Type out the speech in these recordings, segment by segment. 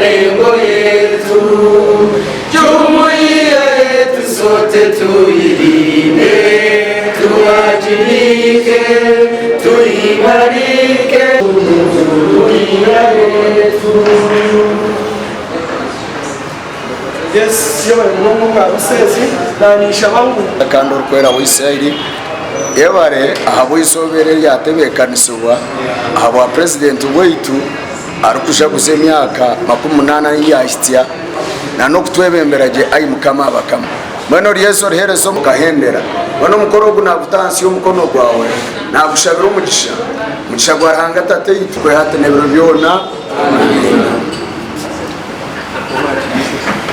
Lengo yetu, jumuiya yetu sote tuilinde, tuwajibike, tuimarike jumuiya yetu. Yes, yebare munonga obwa buseezi naninshaba ngu. Kandi Orikwera wa Israeli, yebare ahabw'eizooba eri eryatebeekanisibwa ahabwa Purezidenti waitu arikujaguza emyaka 80 ei yaahitsya n'okutwebembera gye, ai Mukama abakama. Mbwenu Oryeeza oriheereza omu kahendera. Mbwenu omukoro ogu naaguta ahansi y'omukono gwawe, naagushabira omugisha. Omugisha gwa Ruhanga Tataitwe, kwe hati n'ebiro byona. Amiina.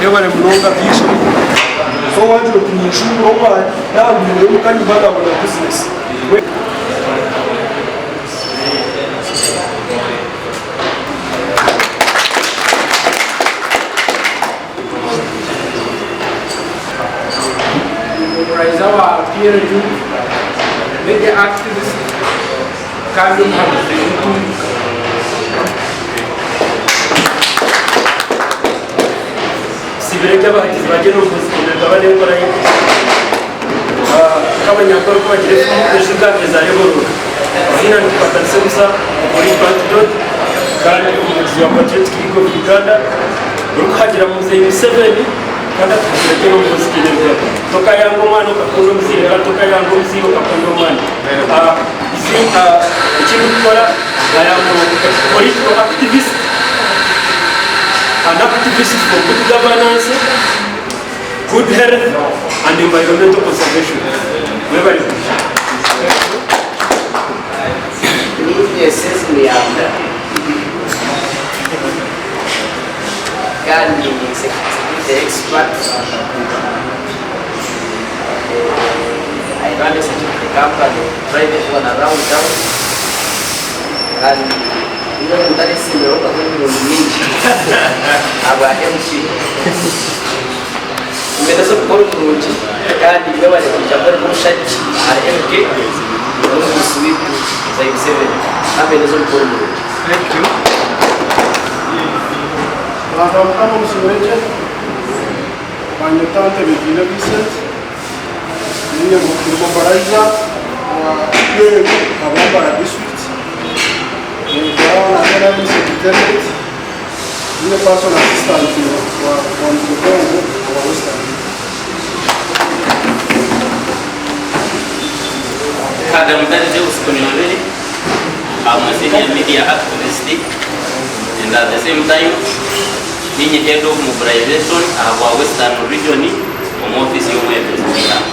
Yebare munonga Bishop. So wagira oti ninshuubura oba nangwire omuka nyuma nabona business. Mobilizer wa PLU, media activist kandi omuhabuzi w'entunguka. Sibireki abahagizi ba General Muhoozi Kainerugaba n'enkora ye nk'abanyankore oku bagira efumu ejuga ezaara ehororo. Eiziina ni Tukwatanise Musa Omupoliisi wa Antidote kandi omuhagizi wa Patriotic League of Uganda orikuhagira Muzeeyi Museveni kandi akahagira General Muhoozi Kainerugaba. Tokayanga omwana okakunda omuzaire kandi tokayanga omuzaire okakunda omwana. Eki ndikukora I am a political activist, an activist for good governance, good health and environmental conservation. Mwebale kwija. Niinye Sezi Muyanda kandi ndi security expert. I run a security company, private one around town. Kandi niiwe omuntu aresiimira okaho emirundi mingi ahabwa MC. Nimbendeza omukoro murungi kandi mwebare kwija kworeka obushagiki ahari MK n'omugurusi waitu Mzee Museveni. Ka mbendeze omukoro murungi. Thank you. Abantu ba Mukama mushubure gye. Banyeta Ntebediine Vincent, ninye ndi mobilizer wa PLU Kabambara district, ninkora na NRM secretariat, ninye person assistant wa wa Mugongo owa Western region. Kagamutare Deus Kunyobere, I'm a senior media activist and at the same time Niinye Head of Mobilisation ahabwa Western Region omu ofiisi y'omwebembezi w'eihanga.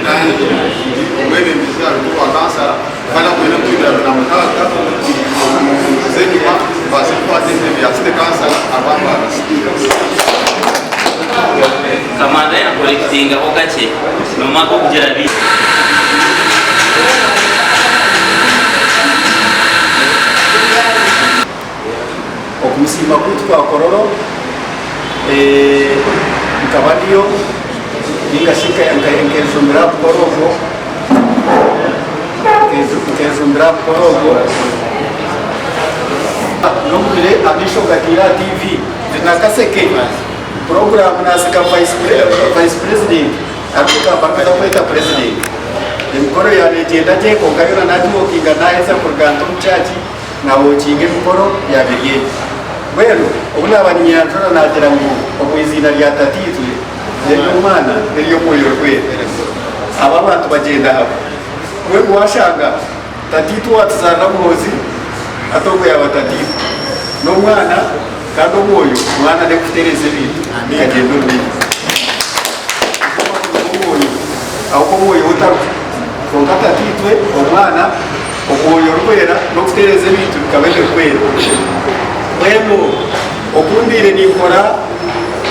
Kandi ndi omwebembezi aha rugo rwa kansara kandi akwine omupiira 26 nze enyima mbaase kukwata entebe ya city kansara aba Mbarara City. Kamanda yakorekitingaho kakye nomwaka okugira bi. Okumusiima kwaitu kwa Kololo nkaba ndiyo ninga shi nkejumbira aha mukoro ogwo, nkejumbira aha mukoro ogwo n'ohurire amaisho gataire aha TV ndi Nakaseke puroguraamu naaseka vice president arikugamba arikuza kweta president emikoro yaaba negyenda gye kwonka yoona nagiwokinga naaheza kuruga nta omu church. Nawokinga emikoro yaaba eri egi. Mbwenu obu naaba ninyanjura naagira ngu omu iziina rya Tataitwe n'ery'Omwana n'ery'Omwoyo Orikwera. Aba abantu bagyenda hamwe. Mbwenu waashanga Tataitwe owaatuzaarira Muhoozi hati ogwo yaaba Tataitwe. N'Omwana kandi Omwoyo, Omwana n'ekutereeza ebintu bikagyenda omu maisho. Omwoyo, ahabw'okuba Omwoyo we tarikufa. Kwonka Tataitwe, Omwana. Omwoyo Orikwera n'okutereeza ebintu bikaba ebirikwera. Mbwenu oku mbaire ninkora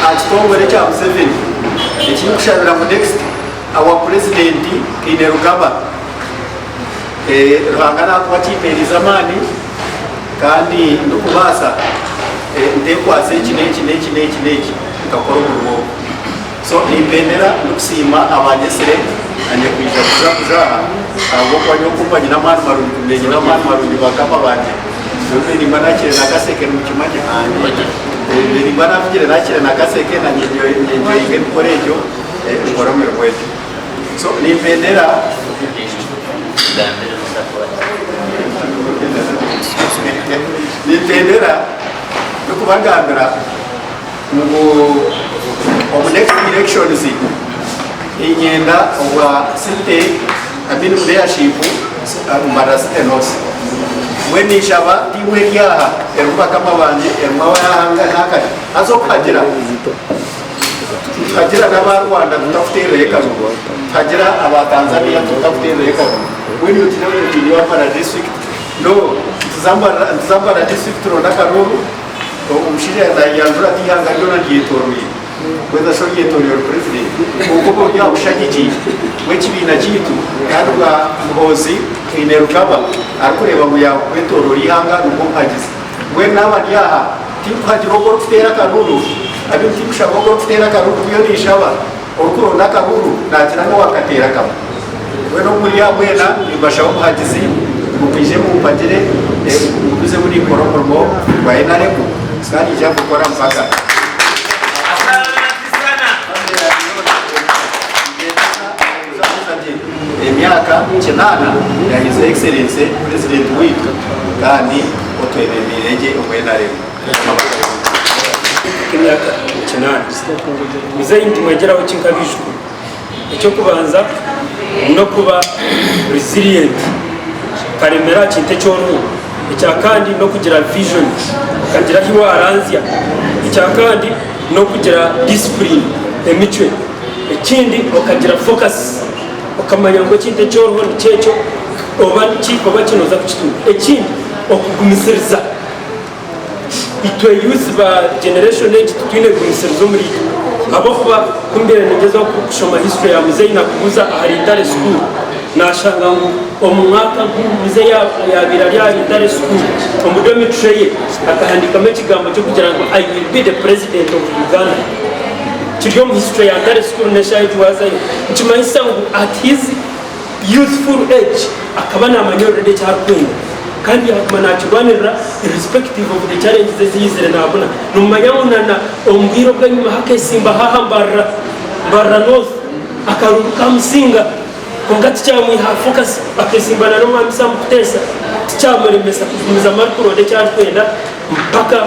aha kitongore kya Museveni ekinkushabira ngu next our president Kainerugaba. Ruhanga nakuba akimpeerize amaani kandi ndikubaasa ntekwatse eki n'eki n'eki n'eki n'eki nkakora omurimo ogu. So nimpendera ndikusiima abanyetsire nanye kwija kujaguza aha ahabw'okuba nyowe kumba nyine amaani marungi kumbe nyine amaani marungi bakama bangye nyowe mbe nimba nakire Nakaseke nimukimanya mbe nimba navugire nakire Nakaseke nanye nyenjoyinga emikoro egyo nkore emirimo egyo so nimpendera nimpendera ndikubagambira ngu omu next elections niinyenda obwa city I mean mayorship Mbarara city north. Mbwenu ninshaba tiimu eri aha erimu bakama bangye erimu abahangahakare haza okuhagira nituhagira n'aba Rwanda tutakuteererayo karuru, tuhagira aba Tanzania tutakuteererayo karuru. Mbwenu iwe twine ngu twine Mbarara district no nituza Mbarara district turonde akaruru. Omushaija yayanjura ati eihanga ryona ndyetoroire kweza shi oryetoroire ori purezidenti kwonka oba ori aha bushagiki bw'ekibiina kyaitu kandi bwa Muhoozi Kainerugaba arikureeba ngu yakwetoroora eihanga nibwo omuhagizi. Mbwenu naaba ndi aha tinkuhagira ogwo orikuteera akaruuru, I mean tinkushaba ogwo orikuteera akaruuru mbwenu ninshaba orikuronda akaruuru naagira n'owakateera kamwe. Mbwenu obu muri aha mwena nimbashaba obuhagizi ngu mwije mumpagire ngumizemu ninkora omurimo gwa nrm kandi niinyija kugukora mpaka. Emyaka kinaana ya His Excellency Purezidenti waitu kandi otwebembeire gye omu nrm. Emyaka kinaana. Muzeeyi nitumwegyeraho ki nk'abaijukuru? Eky'okubanza n'okuba resilient, okaremera aha kintu eki oriho. Ekya kandi n'okugira vision, okagira ahu waranzya. Ekya kandi n'okugira discipline, emicwe. Ekindi okagira focus, okamanya ngu ekintu eki oriho nikyo ekyo, oba niki oba ki noza kukitunga. Ekindi okugumisiriza. Itwe youth ba generation egi titwine gumisiriza omuri itwe ahabw'okuba ku mbaire ningyezaho kushoma history ya muzeeyi nakubuuza ahari Ntare school nashanga ngu omu mwaka gu muzeeyi yabaire ari ahari Ntare school omu dormitory ye akahandikamu ekigambo ky'okugira ngu I will be the president of Uganda kiri omu history ya Ntare school n'eshaaha egi waazayo nikimanyisa ngu at his youthful age akaba namanya already eki arikwenda kandi yaguma nakirwanirira irrespective of the challenges ezi yaizire nabona. Nomumanya ngu na omu bwire obw'enyima akesimba aha Mbarara, Mbarara North akaruru kamusinga kwonka tikyamwiha aha focus akesimba na n'omwami Sam Kutesa tikyamuremesa kugumizamu arikuronda eki arikwenda mpaka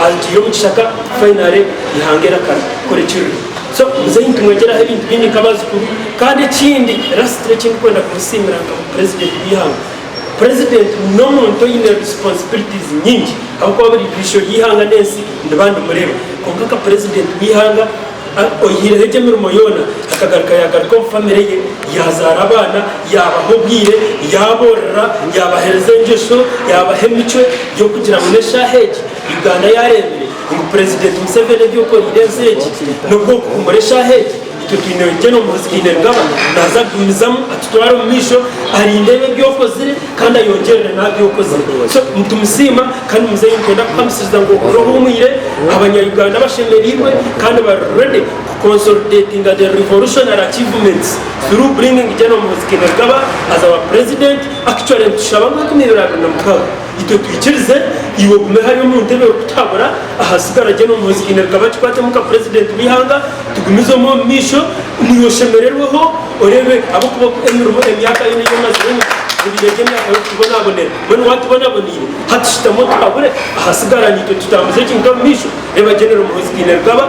agiire omu kishaka finally eihanga eri akarikora ekiriro. So muzeeyi nitumwegyeraho ebintu bingi nk'abaijukuru kandi ekindi lastly eki ndikwenda kumusiimira nka president w'eihanga, president n'omuntu oine responsibilities nyingi ahabw'okuba buri riisho ry'eihanga n'ensi ndiba ndimureeba kwonka nka president w'eihanga oihireho egyo emirimo yoona akagaruka yaagaruka omu family ye yaazaara abaana yaabaha obwire yaaboorora yaabaheereza engyesho yaabaha emicwe y'okugira ngu n'eshaaha egi Uganda yaareebire ngu Purezidenti Museveni ebi okoreire ensi egi n'obw'okuhumura eshaaha egi, itwe twine Gen. Muhoozi Kainerugaba naaza kugumizamu atutware omu maisho arinde ebi ebi okozire kandi ayongyerere n'aha bi okozire. So nitumusiima kandi muzeeyi nitwenda kukuhamisiriza ngu ohurire ohuumwire, abanya-Uganda bashemereirwe kandi bari ready ku consolidatinga the revolutionary achievements through bringing Gen. Muhoozi Kainerugaba as our President. Actually nitushaba ngu 2026 Itwe twikirize iwe ogume hariya omu ntebe orikutuhabura, ahasigara Gen Muhoozi Kainerugaba akikwatemu nka Purezidenti w'eihanga, tugumizemu omu maisho, naiwe oshemererweho oreebe ahabw'okuba emirimo emyaka yoona ei omazire omu ebaire eri emyaka y'okutubonabonera. Mbwenu waatubonaboneire, hati shutama otuhabure, ahasigara naitwe tutambuze ekintu omu maisho. Reeba Gen Muhoozi Kainerugaba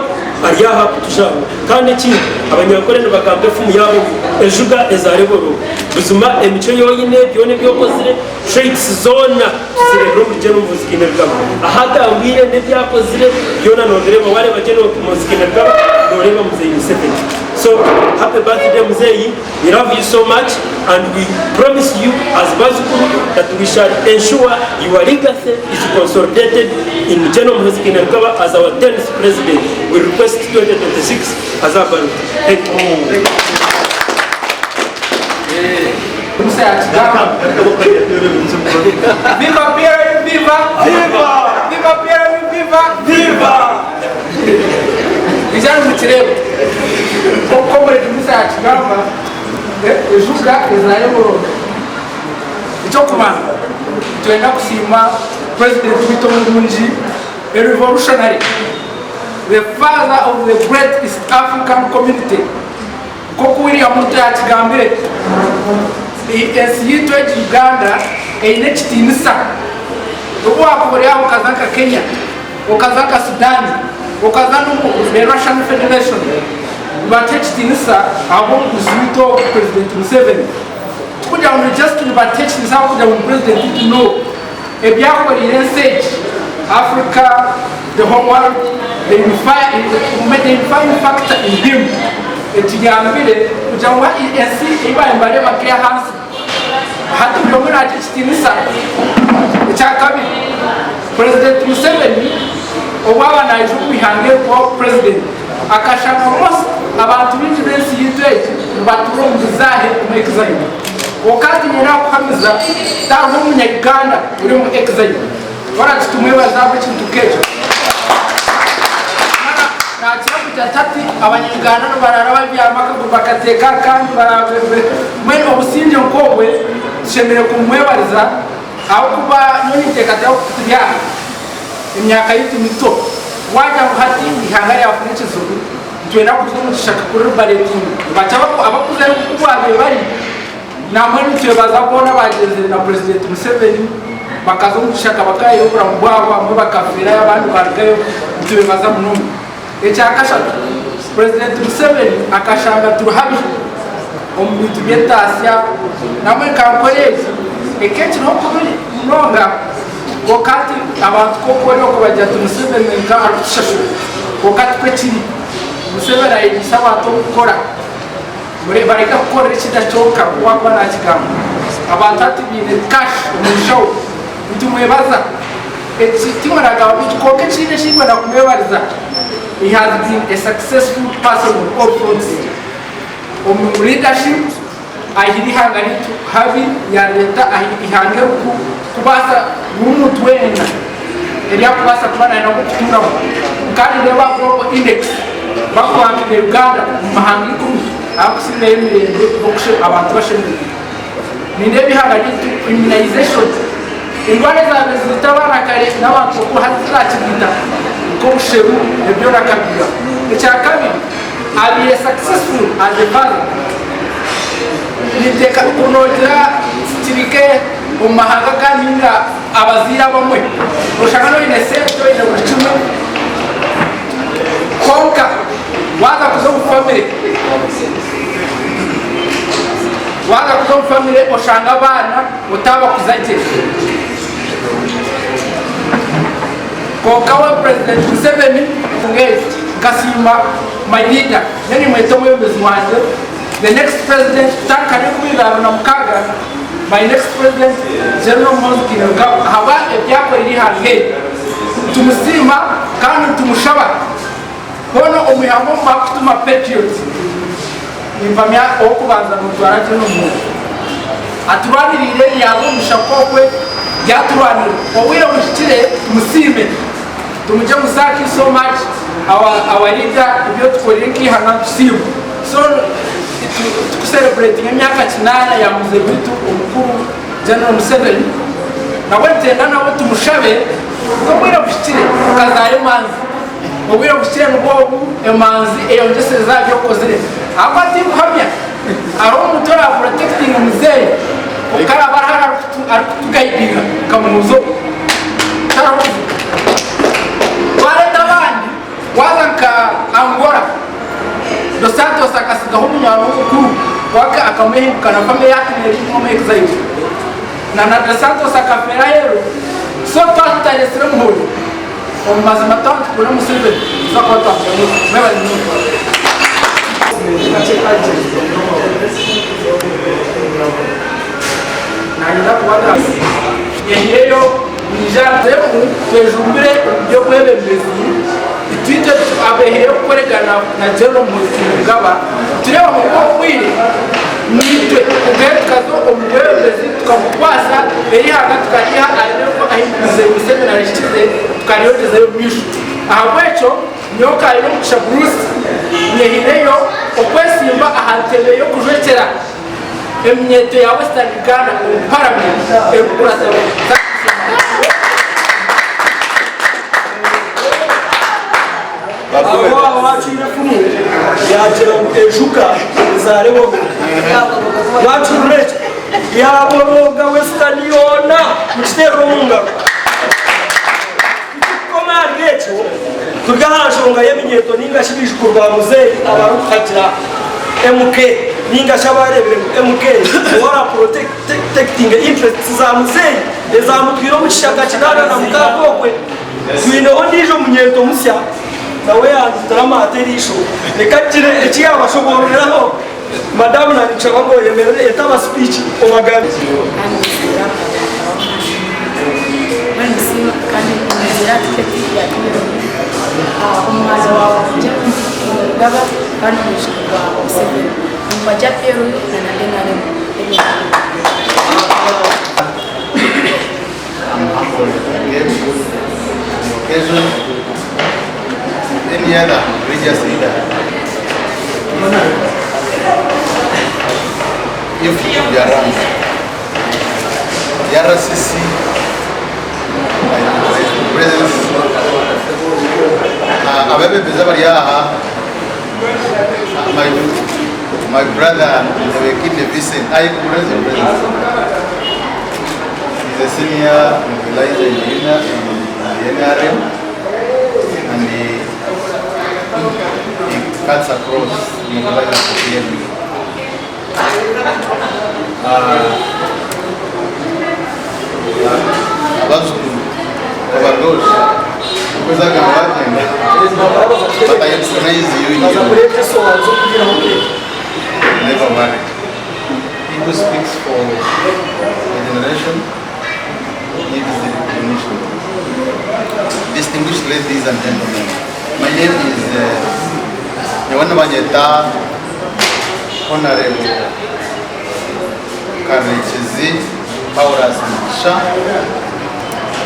ari aha kutujanga. Kandi ekindi, Abanyankore nibagamba efumu yaabo ngu Ejuga ezaara eborogo. Buzima emicwe ei oine, byona ebi okozire, Traits zoona tuzireebire omuri Gen Muhoozi Kainerugaba. Ahu atambwire n'ebi akozire byona nobireeba. Wareeba Gen Muhoozi Kainerugaba noreeba Muzeeyi Museveni. So happy birthday Muzeeyi, we love you so much and we promise you as bazukuru that we shall ensure your legacy is consolidated in Gen Muhoozi Kainerugaba as our 10th president. We request 2026 as our ballot. Thank you. Musa yakigamba. Viva PLU viva! Viva! Viva PLU viva! Viva! Ija nimukireeba. Nk'oku Comrade Musa yakigamba, ejuga ezaara eborooga. Eky'okubanza, nitwenda kusiima President waitu omurungi, a revolutionary, the father of the great East African community, Nk'oku William Ruto yaakigambire, ensi yaitu egi Uganda eine ekitiinisa. N'obu waakuba ori aha okaza nka Kenya, okaza nka Sudan, okaza n'omu the Russian Federation, nibatuha ekitiinisa ahabw'omuguzi waitu ogu President Museveni. Tikugira ngu just nibatuha ekitiinisa ahabw'okugira ngu ni President waitu, no. Ebi akoreire ensi egi, Africa, the whole world, the unifying factor in him, ekiyambire kugira ngu ensi ei baabaire nibareeba nk'ey'ahansi, hati buri omwe naagiha ekitiinisa. Ekyakabiri, Purezidenti Museveni obu aba naija omu ihanga eri kuba purezidenti, akashanga most abantu baingi b'ensi yaitu egi nibatuura omu buzaahe, omu exile. Kwonka hati niinyenda kukuhamiza tihariho Munya-Uganda ori omu exile. Twara titumwebaza ahabw'ekintu nk'ekyo. Naakira kugira ati hati Abanya-Uganda nibaraara babyama akaguru bakateeka aha kandi mbwenu obusingye nk'obwe tushemereire kumwebariza ahabw'okuba nyowe ninteekateeka ku turi aha emyaka yaitu mito. Waagira ngu hati eihanga ryafuna ekizibu nitwenda kuza omu kishaka kuribaletinga. Nibakye abakuzayo nk'oku baabaire bari. Nambwenu nitwebaza boona abagyenzire na Purezidenti Museveni bakaza omu kishaka bakahayo oburamu bwabo abamwe bakafeerayo abandi barugayo nitubebaza munonga. Ekyakashatu, Purezidenti Museveni akashanga turi habi omu bintu by'entaasya nambwenu kankore egi eka ekiriho kubi munonga kwonka hati abantu nk'oku ori okwo bagira ati Museveni nka arikutushashura kwonka tikwo kiri. Museveni ayegyesa abantu okukora. Bareke kukorera ekida kyonka oku akuba nakigamba. Abantu hati baine cash omu nshaho. Nitumwebaza. Eki timuragaba bingi kwonka ekindi ekindikwenda kumwebariza he has been a successful person on all fronts. Omu leadership aihire ihanga ryaitu habi yarireta aha ihanga erikubaasa buri muntu weena eryakubaasa kuba nayenda kutuuramu. Kandi reeba global index. Bakuhangire Uganda omu mahanga ikumi agarikusingayo emirembe n'oku abantu bashemereirwe. Nindeeba eihanga ryaitu immunization, endwara ezaabaire niziita abaana kare n'abantu bakuru hati tizaakibaita nk'obusheru ebyo byona akabiihaho. Ekyakabiri, abaire successful as a father. Ninteeka ku noogira kiri omu mahanga agandi ninga abazaire abamwe, noshanga noine sente oine buri kimwe, Kwonka waaza kuza omu famire, waaza kuza omu famire oshanga abaana otaabakuza gye. Kwonka we President Museveni nkasiima my leader, nyowe nimweta omwebembezi wangye, the next president kutandika n'enkumi ibiri abiri na mukaaga, my next president General Muhoozi Kainerugaba ahabwa ebi yakoreire eihanga eri. Nitumusiima kandi nitumushaba hoona omu ihanga omu barikutuma patriots nimpamya ow'okubanza notwara General Muhoozi aturwaniriire yaaza omu kishaka okwe yaturwanirira obwire buhikire tumusiime tumugye ngu thank you so much our, our leader ebi otukoreire nk'eihanga nitusiima so tukucelebratinga emyaka kinaana ya muzeeyi waitu omukuru General Museveni nabwe nitwenda nabwe tumushabe ngu obwire buhikire okazaara emanzi. Obwire buhikire nibwo obu emanzi eyongyesereza aha bi okozire. Ahakuba tinkuhamya hariho omuntu ora protectinga muzeeyi okaraba hariho arikutugayidinga nka muhuuzi ogu. Tihariho obuzibu. Twareeta abandi Waaza nka Angola, Dos Santos akasigaho omunywani we omukuru Waka akamwehindukana family ye hati neeri omu exile. Na na Dos Santos akafeera aheeru so twaba tutareetsire Muhoozi omu mazima twaba nitukunda Museveni nituza kuba twamuremuza. Mwebare munonga. Nanyenda kubagambira nyehireyo. Mwije aha nteemu twejumbire omu by'obwebembezi. Twitwe abehireyo kukoregana na General Muhoozi Kainerugaba nitureeba ngu obwire nitwe tugende tukaza omu bwebembezi tukamukwasa erihanga tukariha ahu Muzeyi Museveni arihikize tukaryongyezayo omu maisho. Ahabwekyo nyowe nka Ainomugisha Bruce nyehireyo okwesimba aha ntebe y'okujwekyera eminyeeto ya Western Uganda omu paramenti erikukurataho. Aho aho acwire efumu yaagira ngu enjuka ezaare boga. Mwakihurira ekyo? Yaaborooga Western yoona mukiteerere omu ngaro. Titurikukoma ahari ekyo, turi aha nshonga y'eminyeeto nainga shi baijukuru ba muzeeyi abarikuhagira MK nainga shi abaareebire ngu MK niwe araapurotekitinga interests za muzeeyi ezaamutwire omu kishaka 86 okwe. Twineho ondiijo munyeeto musya nawe yaandutira amaate eriisho. Reka agire eki yaabashoboororeraho. Madamu naanikushaba ngu oyemerere oyete aba sipiiki obagambire. I'm humbled again on the occasion. Any other religious leader, if you be around, the RCC, by the presence, abebembezi abari aha, my brother Ntebekinde Vincent, I recognize your presence. He's a senior mobilizer engineer in the NRM and he cuts across mobilizer for PMU. Abazukuru abadosh okwezagamba bagenda but I recognize you in Baza your kureeta esowaani z'okuriiraho keeki. Never worry. He who speaks for a generation gives the recognition. Distinguished ladies and gentlemen, my name is uh, Nyawana Banyeta Honorable Karekezi Paulus Mugisha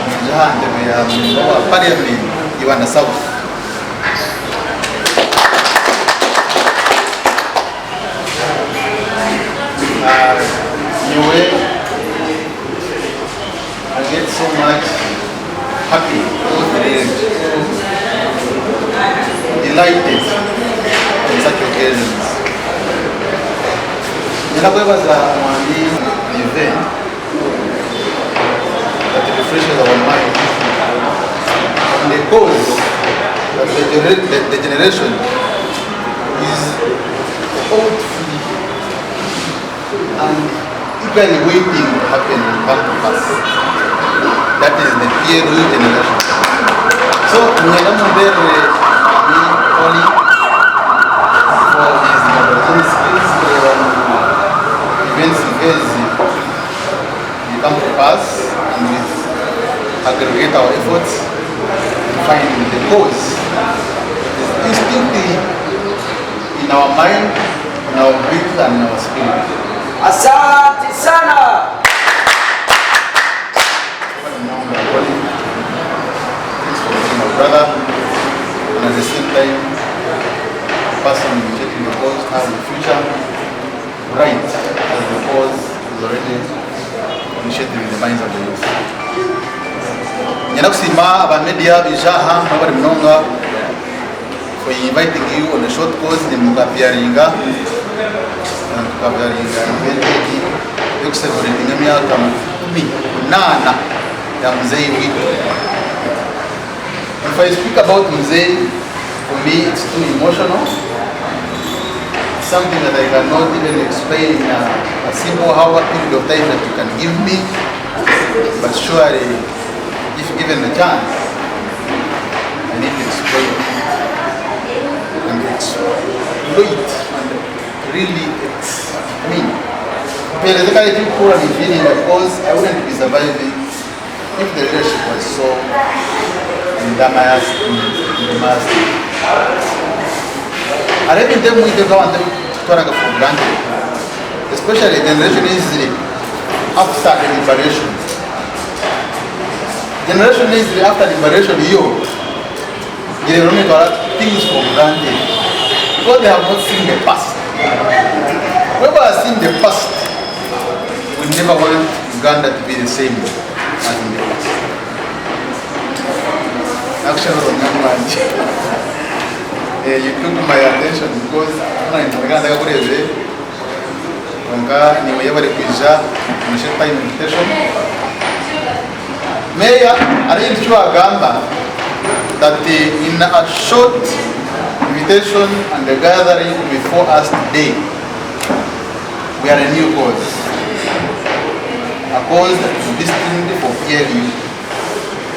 ninja aha ntebe ya member wa Parliament Ibanda South. Nyowe I get so much happy, so thrilled, so delighted on such occasions. Nyenda kwebaza Mwami event that refreshes our mind on the cause that the generation is hopefully and eagerly waiting to happen and come to pass. That is the PLU generation. So, Nyenda Mumbere ni Oli for his mobilization skills um, events nk'ezi they come to pass and we aggregate our efforts to find the cause that is instinctively in our mind, in our breath and in our spirit. Asante sana. Thanks for being my brother and at the same time the person initiating the cause to have the future bright as the cause is already initiated in the minds of the youth. Nyenda kusiima aba media baija aha mwebare munonga for inviting you on a short course nimukapiaringa and tukapiaringa event egi yokucelebratinga emyaka 18 ya muzeyi witu. If I speak about Mzee, for me it's too emotional. It's something that I cannot even explain in a simple hour period of time that you can give me. But surely, if given the chance, I need to explain and exploit and really I mean, because I wouldn't be surviving If the leadership was so enthusiastic. Hariho ebintu ebimwe itwe nk'abantu ebi tukutwara nka for granted especially generation eizire after the liberation. Generation eizire after liberation yo ngireeba eriyo netwara things for granted because they have not seen the past. Whoever has seen the past will never want Uganda to be the same as in the past. Nakushamirwa munywani wangye. Eh, you took my attention because nari ntakakureebire kwonka niiwe yebare kwija omu short time invitation. Mayor hariho ekintu eki wagamba that in a short invitation and a gathering before us today we are a new cause, a cause that is destined for PLU.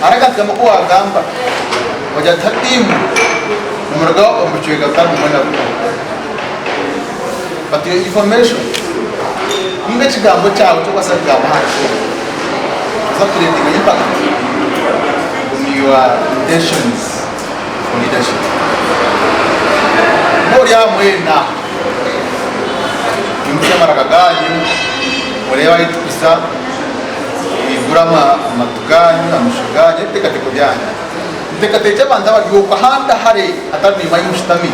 Hariho akantu kamwe aku wagamba wagira oti hati imwe nimuruga omu bicweka bitari bimwe na bimwe but your information ninga ekigambo kyawe eki orikubaasa kugamba aha kikoro nikibaasa ku creatinga impact on your intentions for leadership. Ori aha mwena mwimutsye amaraka ganyu mureebe ahu turikuza mwigure amatu ganyu amaisho ganyu n'ebiteekateeko byanyu. Nteekateekye abantu abari okwo ahandi hare hatari naimwe ahu mushutami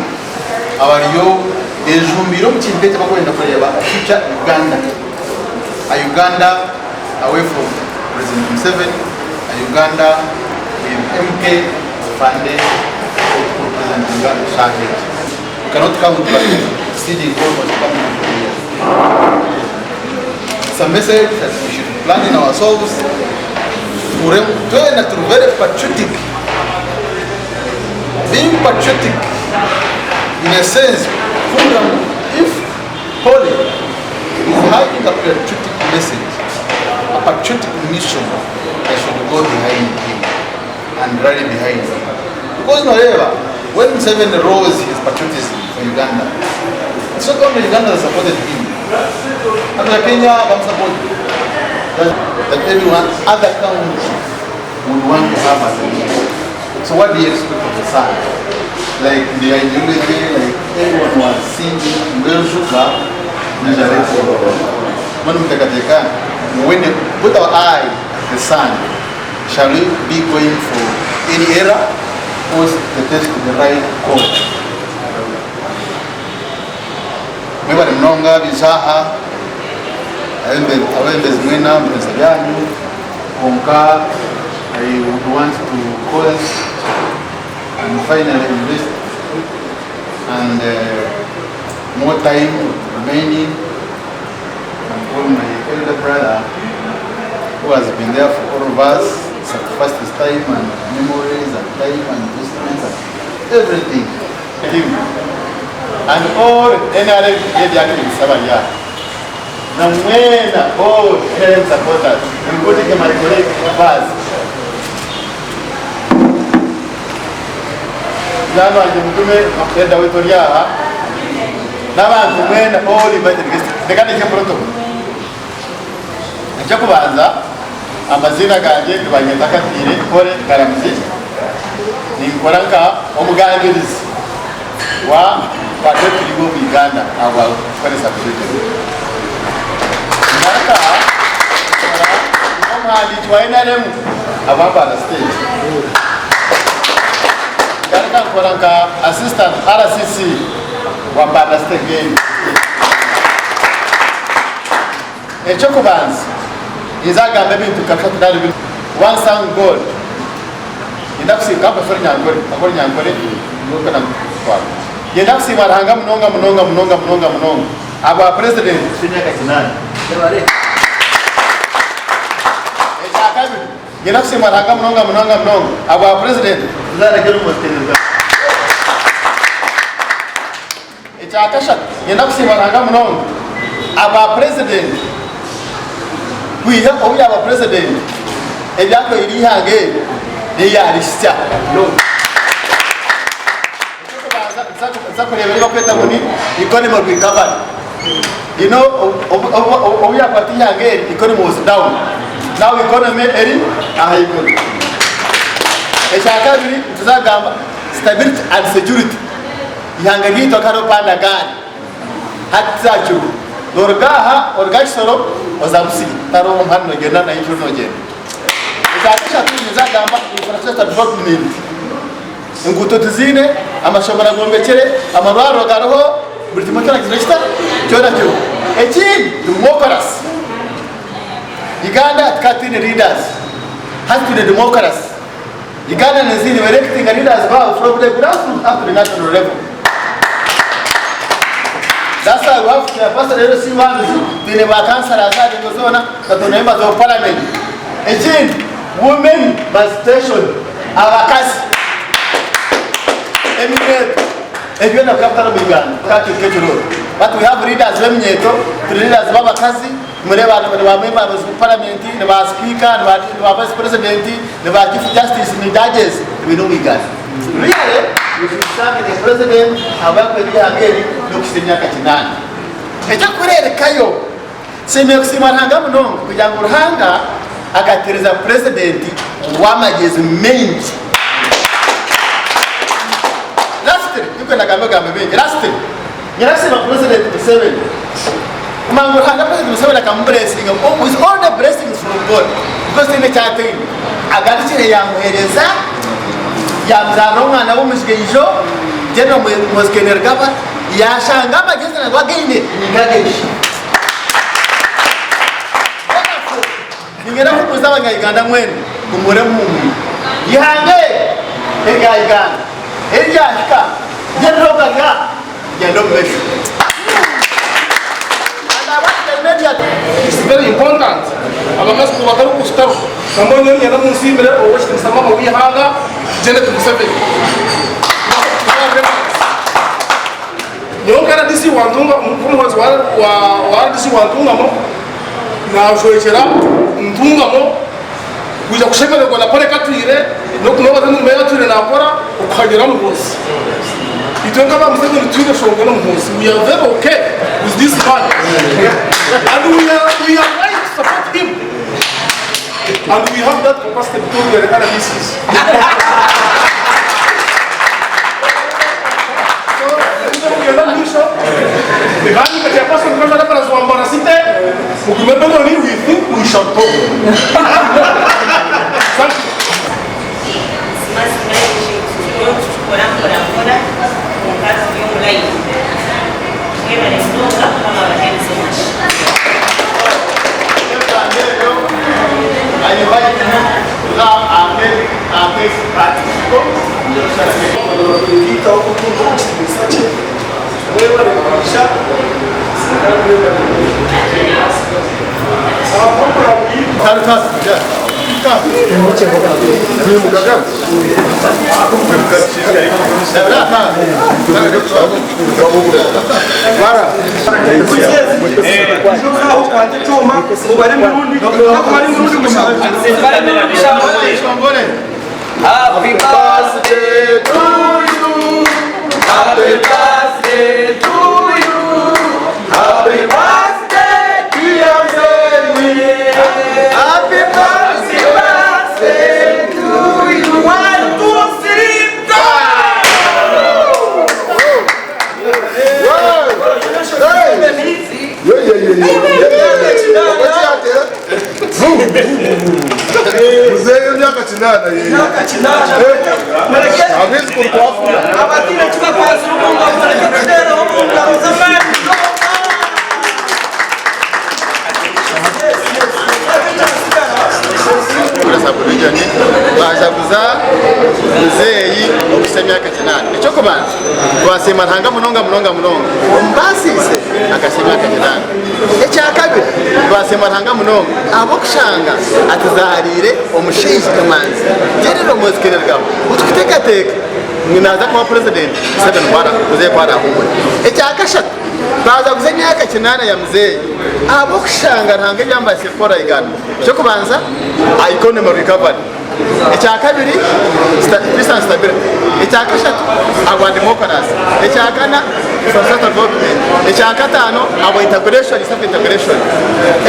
abariyo beejumbiire omu kintu eki abarikwenda kureeba future Uganda, a Uganda away from President Museveni, a Uganda with MK Afande orikurepresentinga eshaaha egi. We cannot count but exceeding almost coming to 40 years. It's a message that we should plan in ourselves. Tuhure twena turi very patriotic. Being patriotic in a sense kuhurira ngu if Polly is having a patriotic message, a patriotic mission, I should go behind him and rally behind him. Because noreeba when Museveni rose his patriotism for Uganda, it's not only Uganda that supported him, hata Kenya bamusapoti that, that everyone other country would want to have as a leader. So what do you expect of the son? Like the ideology, like everyone was singing Ngwejuka Najareko. Mbwenu muteekateeka ngu when you put our eye at the sun, shall we be going for any error or the test to the right court? Mwebare munonga abaija aha, abebembezi mwena mubiriza byanyu kwonka I would want to cause and finally invest and more time remaining and call my elder brother who has been there for all of us, sacrificed his time and memories and time and investments and everything. Him and all NRM media activists abari aha na mwena all NRM supporters including my colleague Baz. Munywani wangye Mugume elder waitu ori aha n'abantu mwena all invited guests. Reka ndekye protocol. Eky'okubanza amaziina gangye nibanyeta Katiire Kore Karamuzi. Ninkora nka omugambirizi wa Patriotic League of Uganda ahabwa kukoresa Bujujuru. Ngaruka nkora nk'omuhandiiki wa NRM ahabwa Mbarara State. Ngaruka nkora nka Assistant RCC wa Mbarara State again. Eky'okubanza, ninza kugamba ebintu nka bishatu nari bina. One sang God. Niinyenda kusiima, ka mbahe orunyankore, mbahe orunyankore nyowe na mutwaro. Niinyenda kusiima Ruhanga munonga munonga munonga munonga munonga ahabwa President w'emyaka kinaana. Ekyakabiri, niinyenda kusiima Ruhanga munonga munonga munonga ahabwa President Ekyakashatu, niinyenda kusiima Ruhanga munonga ahabwa Purezidenti kwiha obu yaaba Purezidenti ebi akoreire eihanga eri niyo yaarihitsya. Eky'okubanza nituza kureeba ebi barikweta ngu ni economy recovery. You know obu yaakwata eihanga eri economy was down. Now economy eri ahaiguru. Ekyakabiri nituza kugamba stability and security. Ihanga ryaitu hakaba hariho pandagari hati tizakiriho. Noruga aha oruga Kisoro oza Busia tihariho omuhanda nogyenda na Ishuri nogyenda. Ekyakashatu ninza kugamba infrastructure development. Enguuto tiziine, amashomero gombekire, amarwariro gariho, buri kimwe kyona kiri kita? Kyona kiriho. Ekindi demokarasi. Uganda tukaba twine leaders, hati twine demokarasi. Uganda n'ezindi niba-electinga leaders baabo from the grassroots up to the national level. That's why we have chairperson LC ones, twine ba councillors aha ndengo zoona, na twine members of parliament. Ekindi women participation, abakazi, eminyeeto, ebyo byona bikaba bitari omu Uganda, kikaba kiri nk'ekirooto. But we have leaders b'eminyeeto, twine leaders b'abakazi, Nimureeba ni ba members of parliament, ni ba speaker, ni ba ni ba vice president, ni ba chief justice, ni judges twine omu Uganda. Really we should thank the president ahabw'akwenda eihanga eri n'okuhitsya emyaka kinaana. Eky'okureebekayo, nsiimire kusiima Ruhanga munonga kugira ngu Ruhanga akateereza president w'amagyezi maingi. Lastly, tinkwenda kugamba ebigambo bingi, lastly, nyine kusiima president Museveni. Kumanya ngu Ruhanga President Museveni akamuburesinga with all the blessings from God because tihaine eki ataine. Agarukire yamuhereza yamuzarira omwana w'omujigaijo General Muhoozi Kainerugaba yashanga amagyezi nago againe nigageshi. Therefore, niinyenda kubuuza abanya-Uganda mwena ngu muhurire muhuumwire. Eihanga eri erya Uganda eri ryahika General Ogaga Gyenda omu maisho. It's very important abakazi kuba batari kushutama. Nambwenu nyowe niinyenda munsiimire ow'ekitiinisa maama w'eihanga Janet Museveni. Nyowe nka RDC wa Ntungamo, nk'omuhwezi wa wa RDC wa Ntungamo, naajwekyera Ntungamo kwija kushemererwa na Pole Katwire n'okunobaza emirimo ei atwire naakora okuhanyura Muhoozi. Itwe nk'aba Museveni twine eshonga na Muhoozi. We are very okay with this man and we are, we are right to support him and we have that capacity because we are the RDCs. Kugenda omu maisho, Nibaandika Chairperson Treasurer Reference wa Mbarara City, mugume Benoni, we think we shall talk. Thank you. Mazima eki turiyo nitukikora mpora mpora kwonka turi omu layini. Mwebare munonga Mukama abahereze omugisha. Happy birthday to you. Happy birthday to you. Happy birthday dear Mary. Happy birthday to you. One, two, three, go! Muzeeyi emyaka kinaana Emyaka kinaana. Abaijukuru twafuna. Abataine eki bakwatsire omu ngaro mureke tuteereho omu ngaro z'amaani. Kura sub-region baajaguza muzeeyi okuhitsya emyaka kinaana. Eky'okubanza twasiima Ruhanga munonga munonga munonga omubaasiise akahitsya emyaka kinaana. Ekyakabiri twasiima Ruhanga munonga ahabw'okushanga atuzaariire omushaija emanzi General Muhoozi Kainerugaba otukuteekateeka ngu naaza kuba purezidenti Museveni muzeeyi ku araahuumure. Ekyakashatu twajaguza emyaka kinaana ya muzeeyi ahabw'okushanga Ruhanga ebi amubaasiise kukora Uganda. Eky'okubanza, economy recovery. Ekyakabiri, peace and stability. Ekyakashatu ahabwa democracy. Ekyakana infrastructure development. Ekyakataano ahabwa integration, East Africa integration.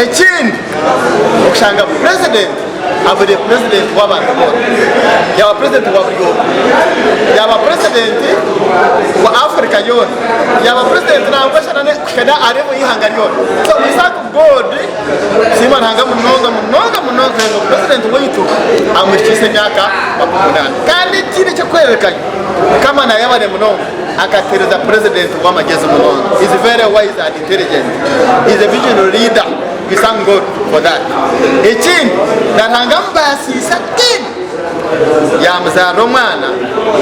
Ekindi okushanga president abaire president w'abantu boona. Yaaba president wa buri omwe. Yaaba president wa Africa yoona. Yaaba president nangwa shana kuhika n'aha level y'eihanga ryona. So we thank God. Nsiima Ruhanga munonga munonga munonga kureeba ngu purezidenti waitu amuhikiise emyaka 80. Kandi ekindi eky'okwererekana, Mukama nayebare munonga akatereza purezidenti w'amagyezi munonga. He is very wise and intelligent. He is a visionary leader. We thank God for that. Ekindi, na Ruhanga amubaasiise again yamuzaarira omwana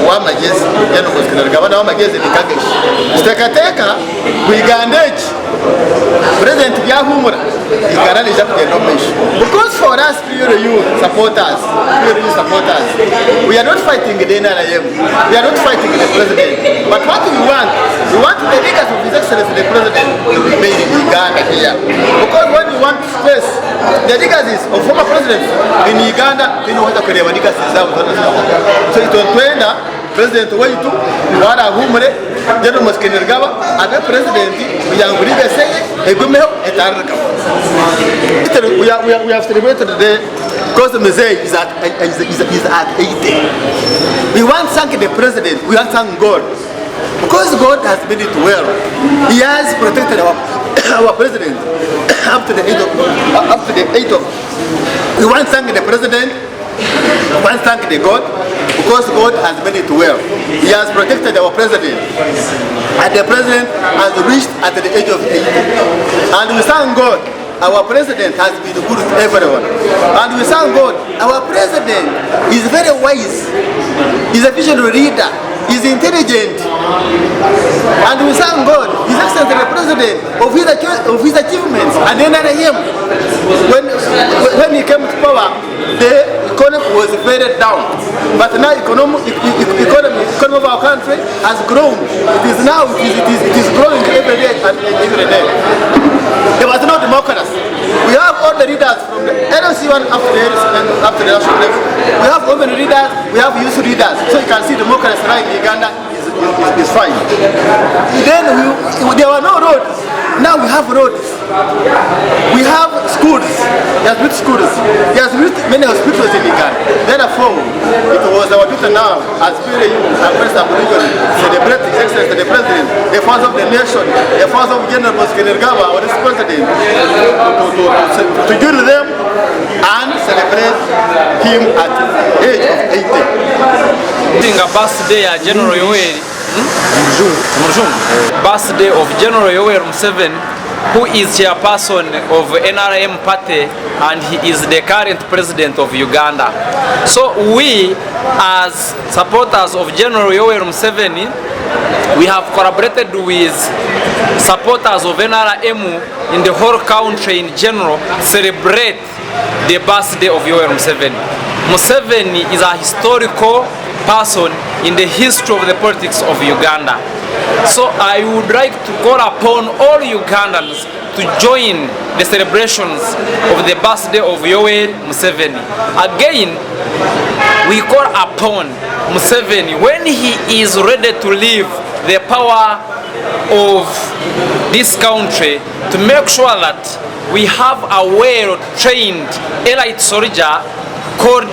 ow'amagyezi. Mbwenu ngu Kainerugaba nawe amagyezi ni nk'ageishe. Kiteekateeka ngu Uganda egi. Purezidenti byahumura Uganda neija kugyenda omu maisho because for us PLU supporters, PLU supporters we are not fighting the NRM, we are not fighting the president but what we want, we want the legacy of his excellency the president to remain in Uganda here because when we want to face the legacies of former presidents in Uganda twine kuza kureeba legacies zaabo zoona ziraho so itwe nitwenda Purezidenti waitu ku araahumure, General Muhoozi Kainerugaba abe purezidenti kugira ngu legacy ye egumeho etarirugwaho. We are, we are, we have celebrated today because Mzee is at, is, is, is at 80. We want thank the president, we want thank God. Because God has made it well. He has protected our, our president up to the age of, up to the age of. We want thank the president We want thank the God because God has made it well. He has protected our president. And the president has reached at the age of 80. And we thank God our president has been good to everyone. And we thank God our president is very wise. He's a visionary leader. He's intelligent. And we thank God, His Excellency the President, of his, of his achievements and NRM. When, when he came to power, the economy was very down. But now economy, economy, economy of our country has grown. It is now, it is, it is, it is growing every day and every day. There was no democracy. We have all the leaders from the LC1 up to the, up to the national level. We have women leaders, we have youth leaders. So you can see democracy right in Uganda is, is, is fine. Then we, there were no roads. Now we have roads. We have schools. He has built schools. He has built many hospitals in Uganda. Therefore, it was our duty now as PLU and President Region celebrate His Excellency the President, the father of the nation, the father of General Muhoozi Kainerugaba, our President, to, to, to, to join them and celebrate him at the age of 80. Tinga birthday ya General Yoweri Omurujungu birthday of General Yoweri Museveni who is chairperson of NRM party and he is the current president of Uganda. So we as supporters of General Yoweri Museveni we have collaborated with supporters of NRM in the whole country in general celebrate the birthday of Yoweri Museveni. Museveni is a historical person in the history of the politics of Uganda. So I would like to call upon all Ugandans to join the celebrations of the birthday of Yoweri Museveni. Again, we call upon Museveni when he is ready to leave the power of this country to make sure that we have a well-trained elite soldier called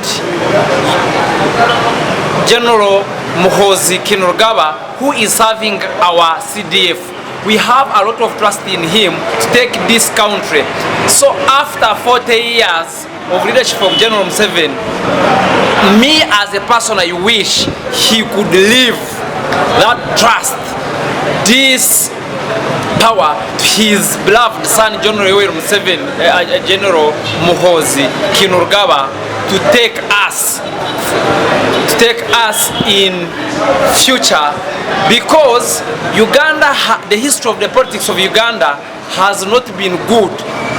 General Muhoozi Kainerugaba who is serving our CDF. We have a lot of trust in him to take this country. So after 40 years of leadership of General Museveni, me as a person, I wish he could leave that trust, this power to his beloved son General Yoweri Museveni, General Muhoozi Kainerugaba, to take us to take us in future because Uganda, the history of the politics of Uganda has not been good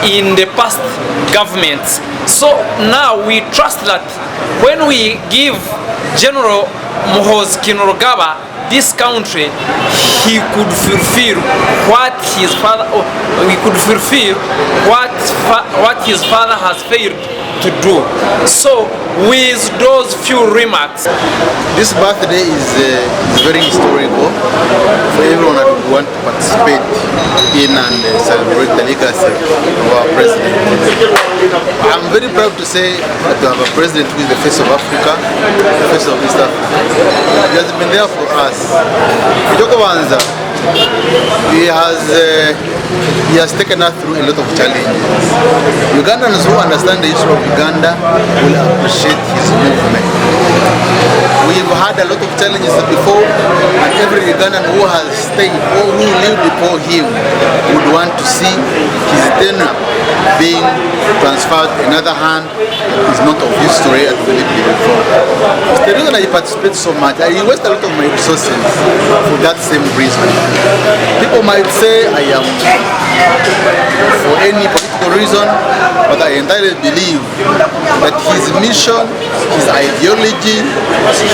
in the past governments. So now we trust that when we give General Muhoozi Kainerugaba this country, he could fulfill what his father, oh, we could fulfill what, what his father has failed to do. So with those few remarks, This birthday is, uh, is very historical for everyone that would want to participate in and uh, celebrate the legacy of our president. I'm very proud to say that we have a president who is the face of Africa, the face of East Africa. He has been there for us. Ekyokubanza, he has, uh, he has taken us through a lot of challenges. Ugandans who understand the history of Uganda will appreciate his movement. We've had a lot of challenges before, and every Ugandan who has stayed or who lived before him would want to see his tenure being transferred to another hand that is not of history as we lived before. It's the reason I participate so much. I waste a lot of my resources for that same reason. People might say I am for any political reason, but I entirely believe that his mission, his ideology,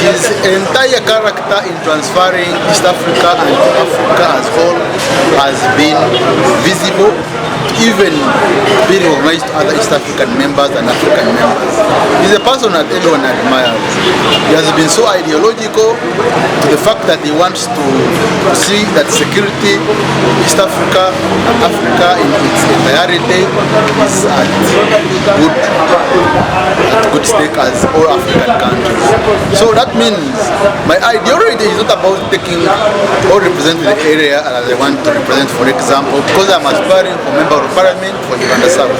his entire character in transferring East Africa and Africa as whole has been visible, even being recognized to other East African members and African members. He's a person that everyone admires. He has been so ideological to the fact that he wants to see that security, East Africa and Africa in its entirety is at good, at good stake as all African countries. So that means my ideology is not about taking or representing the area that I want to represent, for example, because I'm aspiring for member of parliament for Uganda South.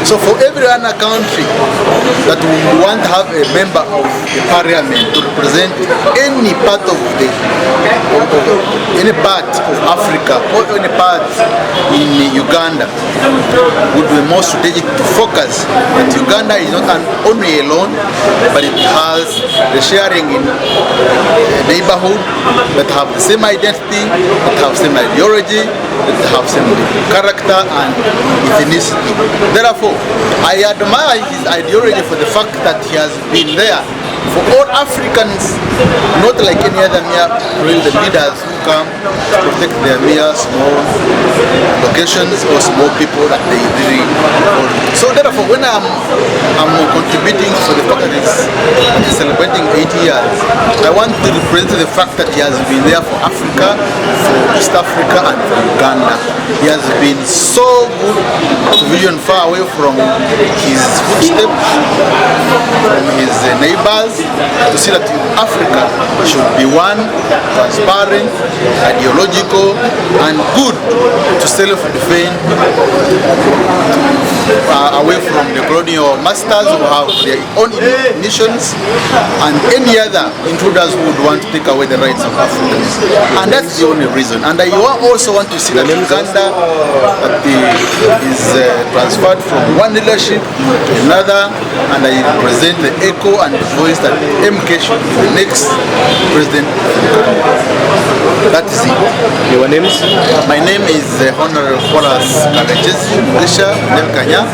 So for every other country that would want to have a member of the parliament to represent any part of the of, of, any part of Africa or any part in Uganda would be more strategic to focus that Uganda is not an only alone, but it has the sharing in neighborhood that have the same identity, that have same ideology, that have same character and ethnicity. Therefore, I admire his ideology for the fact that he has been there for all Africans, not like any other mere real leaders who come to protect their mere small locations or small people that they really hold. So therefore, when I'm, I'm contributing for the fact that he's, that he's celebrating 80 years, I want to represent the fact that he has been there for Africa, for East Africa and for Uganda. He has been so good to vision far away from his footsteps, from his neighbors, to see that Africa should be one, transparent, ideological, and good to self-defend uh, away from the colonial masters who have their own missions and any other intruders who would want to take away the rights of Africans. And that's the only reason. And I also want to see that Uganda that the, is uh, transferred from one leadership to another, and I represent the echo and the voice that MK should be the next president of Uganda. That is it. Your names? My name is uh, Honorable Horace Karekezi Mugisha Kanya,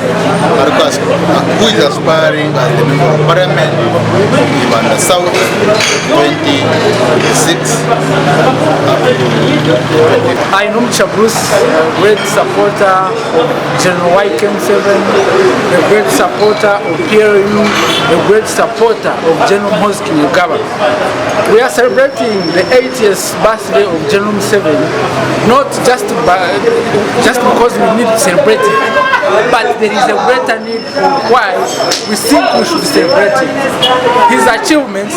who is aspiring as the Member of Parliament from Ibanda South 2026 up to I am Bruce, a great supporter of General YKM7, a great supporter of PLU, a great supporter of General Muhoozi Kainerugaba. We are celebrating the 80th birthday of General Museveni, not just, by, just because we need to celebrate it, but there is a greater need of why we think we should celebrate it. His achievements,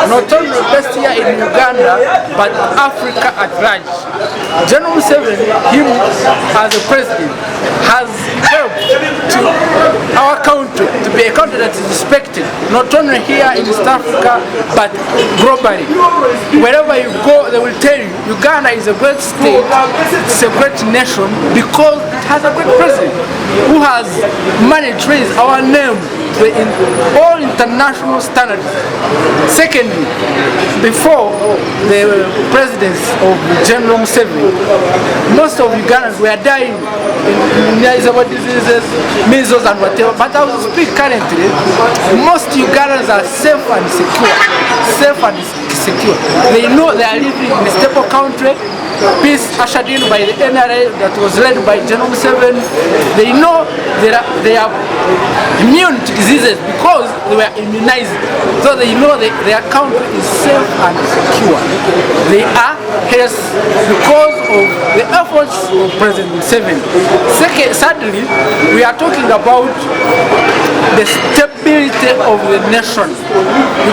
not only the best here in Uganda, but Africa at large. General Museveni, him as a president, has helped to our country to be a country that is respected, not only here in East Africa, but globally. Wherever you go, they will tell you Uganda is a great state, it's a great nation because it has a great president who has managed to raise our name to in all international standards. Secondly, before the presidency of General Museveni, most of Ugandans were dying in immunizable diseases, measles and whatever. But as we speak currently, most Ugandans are safe and secure. Safe and secure. They know they are living in a stable country, peace ushered in by the NRA that was led by General Museveni. They know they are, they are immune to diseases because they were immunized so they know their country is safe and secure. They are health because of the efforts of President Museveni. Second, sadly, we are talking about the stability of the nation.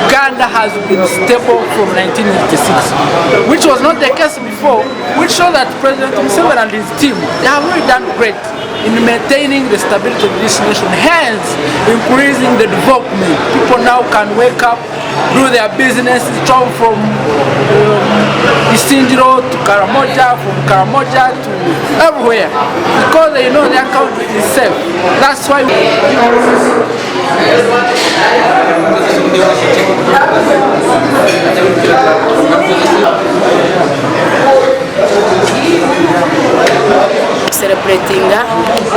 Uganda has been stable from 1986, which was not the case before, which shows that President Museveni and his team, they have really done great in maintaining the stability of this nation, hence increasing the development. People now can wake up, do their business, travel from Isingiro to Karamoja, from Karamoja to everywhere, because they know their country is safe. That's why. Kusereburetinga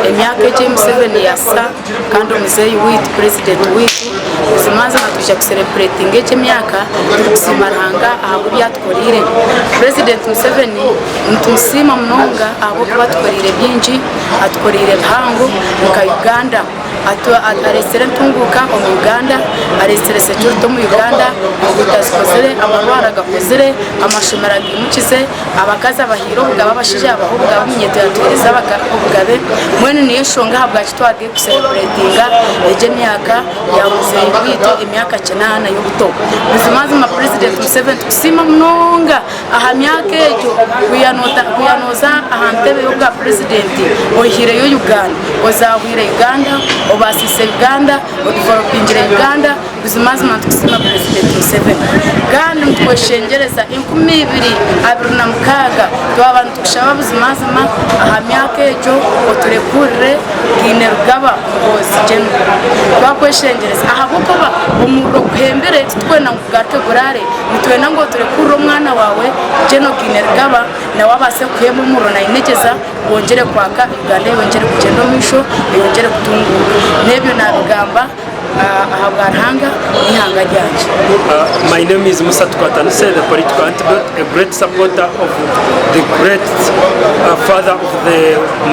emyaka egi ei Museveni yasa kandi omuzeeyi waitu purezidenti waitu buzimazima twija kusereburetinga egi emyaka turikusiima Ruhanga ahabw'ebi atukoreire. Purezidenti Museveni nitumusiima munonga ahabw'okuba atukoreire bingi, atukoreire bihango nka Uganda. Aretsire entunguuka omu Uganda, aretsire security omu Uganda, enguuto azikozire, amarwariro agakozire, amashomero agaimukize, abakazi abahaire obugabe, abashaija yabaha obugabe, eminyeeto yatuheereza obugabe. Mbwenu niyo nshonga ahabwaki twagiye kusereburetinga egi emyaka ya muzeeyi waitu emyaka kinaana y'obuto. Buzimazima Purezidenti Museveni tukusiima munonga aha myaka egyo kwiha nooza aha ntebe y'obwa Purezidenti oihireyo Uganda, ozaahwire Uganda, obaasiise Uganda, odivelopingire Uganda, buzimazima nitukusiima Purezidenti Museveni. Kandi nitukweshengyereza 2026 twaba nitukushaba buzimazima aha myaka egyo oturekurire Kainerugaba Muhoozi General. Twakweshengyereza ahabw'okuba omuriro guhembire titukwenda ngu gugaruke guraare, nitwenda ngu oturekurire omwana waawe General Kainerugaba nawe abaase kuhemba omuriro nainegyeza gwongyere kwaka Uganda eyongyere kugyenda omu maisho eyongyere kutunguuka. N'ebyo nabigamba ahabwa Ruhanga n'eihanga ryangye. My name is Musa Tukwatanise, the political antidote, a great supporter of the great father of the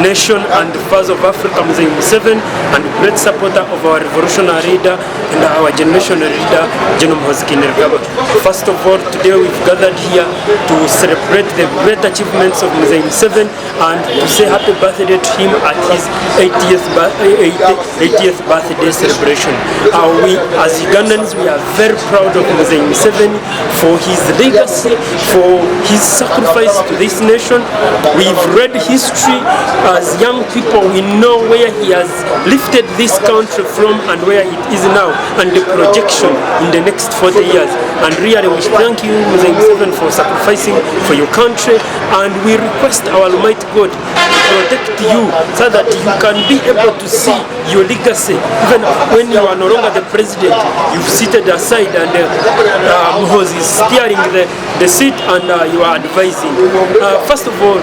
nation and the father of Africa, Mzee Museveni, and great supporter of our revolutionary leader and our generational leader, General Muhoozi Kainerugaba. First of all, today we've gathered here to celebrate the great achievements of Mzee Museveni and to say happy birthday to him at his 80th, 80th birthday celebration. We, as Ugandans, we are very proud of Mzee Museveni for his legacy, for his sacrifice to this nation. We've read history as young people. We know where he has lifted this country from and where it is now, and the projection in the next 40 years. And really, we thank you, Mzee Museveni, for sacrificing for your country, and we request our Almighty God to protect you so that you can be able to see your legacy. Even when you are no longer the president, you've seated aside and Muhoozi is steering the seat and you are advising. First of all,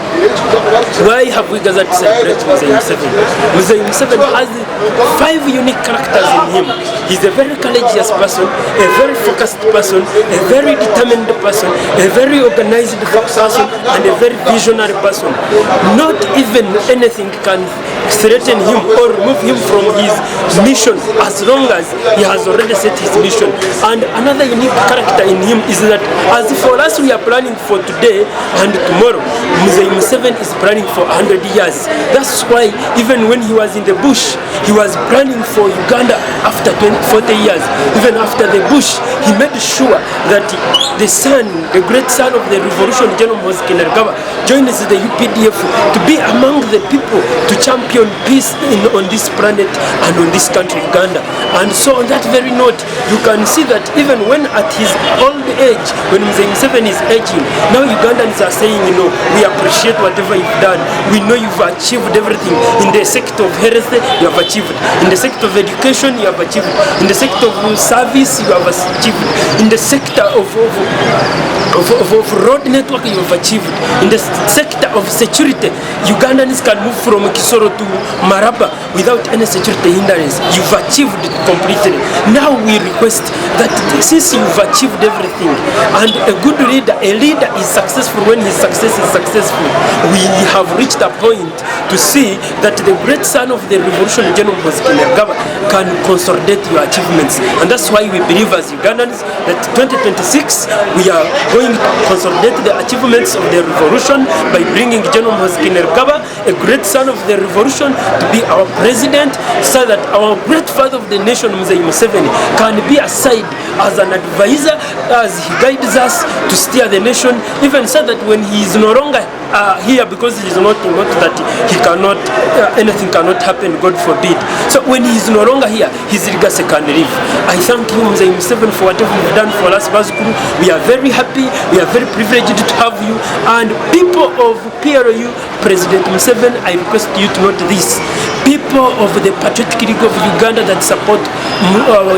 why have we gathered to celebrate Mzee Museveni? Mzee Museveni has 5 unique characters in him. He's a very courageous person, a very focused person, a very determined person, a very organized person, and a very visionary person. Not even anything can threaten him or remove him from his mission as long as he has already set his mission. And another unique character in him is that as for us we are planning for today and tomorrow, Mzee Museveni is planning for 100 years. That's why even when he was in the bush, he was planning for Uganda after 40 years. Even after the bush, he made sure that the son, the great son of the revolution, General Muhoozi Kainerugaba, joins the UPDF to be among the people to champion peace on this planet and on this country, Uganda. And so on that very note, you can see that even when at his old age, when Mzee Museveni is aging, now Ugandans are saying, we appreciate whatever you've done. We know you've achieved everything. In the sector of health, you have achieved. In the sector of education, you have achieved. In the sector of service, you have achieved. In the sector of road network, you have achieved. In the sector of security, Ugandans can move from Kisoro to Maraba without any security hindrance. You've achieved completely. Now we request that since you've achieved everything and a good leader, a leader is successful when his success is successful. We have reached a point to see that the great son of the revolution, General Muhoozi Kainerugaba, can consolidate your achievements. And that's why we believe as Ugandans that 2026 we are going to consolidate the achievements of the revolution by bringing General Muhoozi Kainerugaba, a great son of the revolution, to be our president so that our great father of the nation, Mzee Museveni, can be aside as an advisor as he guides us to steer the nation, even so that when he is no longer here because he is not, not that he cannot, anything cannot happen, God forbid. So when he is no longer here, his legacy can live. I thank you, Mzee Museveni, for whatever you've done for us, Bazukuru. We are very happy, we are very privileged to have you. And people of PLU, President Museveni, I request you to note this. People of the Patriotic League of Uganda that support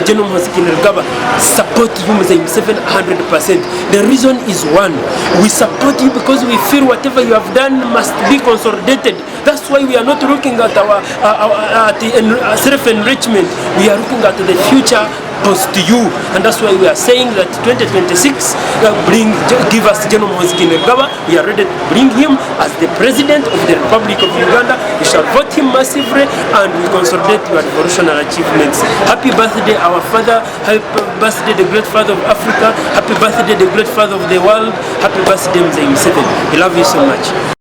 General Muhoozi Kainerugaba support you, Mzee Museveni, 100%. The reason is one. We support you because we feel whatever you have done must be consolidated. That's why we are not looking at our at the self-enrichment. We are looking at the future post to you, and that's why we are saying that 2026 give us General Muhoozi Kainerugaba. We are ready to bring him as the president of the Republic of Uganda. We shall vote him massively and we consolidate your revolutionary achievements. Happy birthday, our father. Happy birthday, the great father of Africa. Happy birthday, the great father of the world. Happy birthday, Mzee Museveni. We love you so much.